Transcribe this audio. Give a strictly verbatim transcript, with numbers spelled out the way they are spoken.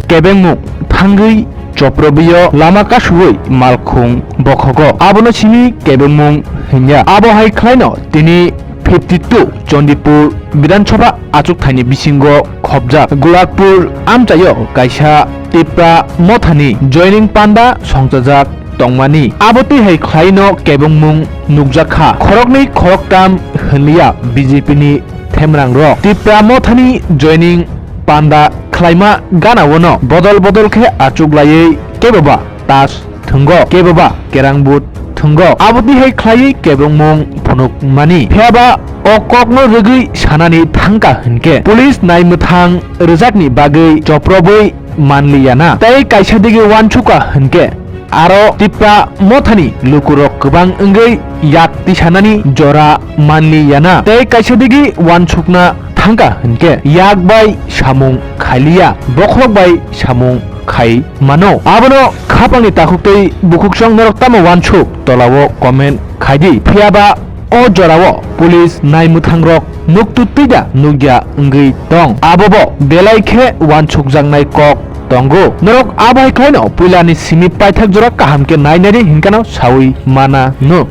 kebengmung thangwi choprobio lama kasuwi malkhung bokhogo. Abono simi kebengmung hinya. Abo hai khlaino tini fifty two Chandipur Bidhan Sabha achukthani bisingo khopjak Gulakpur amchaio kaisa Tipra Mothani joining panda songchajak tongmani. Abo twi hai khlaino kebengmung nukjakha. Khoroknwi khoroktam hwnliya B J P ni themrangrok Tipra Mothani joining panda khlaima ganaono bodol bodol khe achuklaiwi keboba tas thwngo, keboba kerang but thwngo. Abo twi hai khlaiwi kebengmung phunukmani. Phiyaba o kokno rwgwi sanani thangkha hwnkhe police naimwthang rwjakni bagwi choprobwi manliyana tei kaisa digi uansukha hwnkhe aro Tipra Mothani lukurok kwbang wngwi yak tisanani jora manliyana tei kaisa digi uansukna thangkha hwnkhe yak bai samung khailiya, bokhorok bai samung khai mano. Abono khapangni takhuktwi bukhuksong norok tamo uansuk tolao comment khaidi. Phiyaba o jorao police naimwthangrok nuktu twida nukya wngwi tong. Abobo belai khe uansukjaknai kok tongo. Norok abai khlaino puilani simi paithak jora kaham khe nainani hinkano sawi mana nuk.